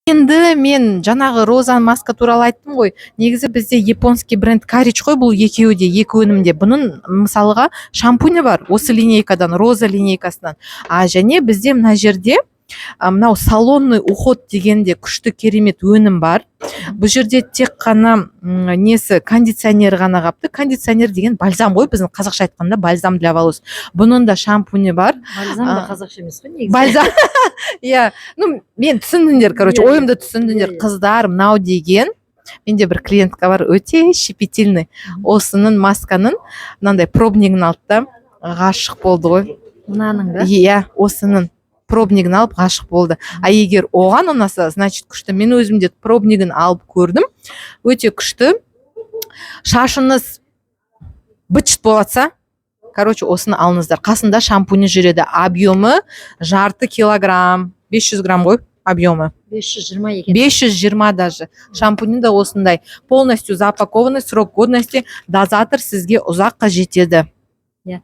Енді мен жаңағы роза маска туралы айттым ғой. Негізі бізде японский бренд Карич қой бұл екеуі де, екі өнімде. Бұның, мысалға, шампуні бар осы линейкадан, роза линейкасынан. А және бізде мына жерде мынау салонный уход деген де күшті, керемет өнім бар. Бұл жерде тек қана несі, кондиционер ғана қапты. Кондиционер деген бальзам ғой, біздің қазақша айтқанда бальзам для волос. Бұның да шампуні бар. Бальзам да қазақша емес қой негізі. Бальзам, иә. Ну, мен түсіндіңдер, короче, Иә, иә. ойымды түсіндіңдер. Иә, иә. Қыздар, мынау деген менде бір клиентка бар, өте щепетильный. Осының масканың мынандай пробнигін алды да, ғашық болды ғой. Мынаның ба? Иә, осының пробнигін алып, ғашық болды. А егер оған ұнаса, значит, күшті. Мен өзім де пробнигін алып көрдім, өте күшті. Шашыңыз быт шыт болып жатса, короче, осыны алыңыздар. Қасында шампуні жүреді. Объемы жарты килограмм, 500 грамм ғой объемы. 520 екен. 520 даже. Шампуні да осындай, полностью запакованный, срок годности, дозатор сізге ұзаққа жетеді. Иә.